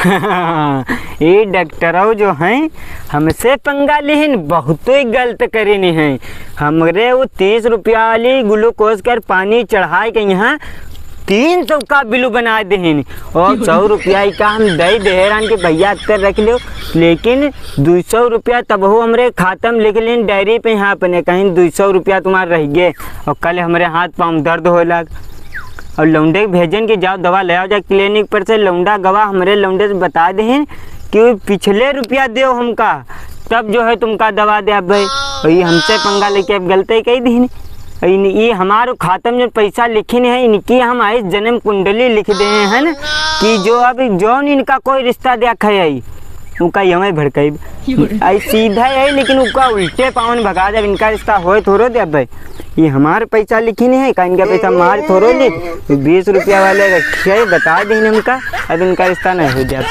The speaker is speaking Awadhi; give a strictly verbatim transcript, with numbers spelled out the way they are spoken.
ई डॉक्टरौ जो हैं, हमसे पंगा लिहिन, बहुतै गलत करिन हैं। हमरे वो तीस रुपया वाली ग्लूकोज कर पानी चढ़ाए के यहाँ तीन सौ का बिलु बनाए देहिन। और सौ रुपया ही का हम दे दे रहन कि भैया अत्ते रख लो, लेकिन दुइ सौ रुपया तबहु हमरे खाता में लिख लिहिन डायरी पे, यहाँ अपने कहिन दुइ सौ रुपया तुम्हार रहि गए। और कल हमरे हाथ पाँव दर्द होए लाग। और लौंडे के भेजन कि जाओ दवा ले आओ जा क्लिनिक पर से। लौंडा गवा, हमरे लौंडे से बता देहिन कि पिछले रुपया देव हमका, तब जो है तुमका दवा देब भाई। और ये हमसे पंगा लेके अब गलती कइ दिहिन। इन, ये हमारो खाता में जो पैसा लिखिन है, इनकी हम आइस जन्म कुंडली लिख देहे हैं कि जो अब जौन इनका कोई रिश्ता देखा है, उनका यमई भड़काइब। आई सीधा है, लेकिन उनका उल्टे पावन भगा देब। इनका रिश्ता होए थोड़ो देब भाई। ये हमार पैसा लिखिन है, का इनका पैसा मार थोड़ो ली। बीस रुपया वाले रखे, बता देहिन हमका, अब इनका रिश्ता नहीं हो जात।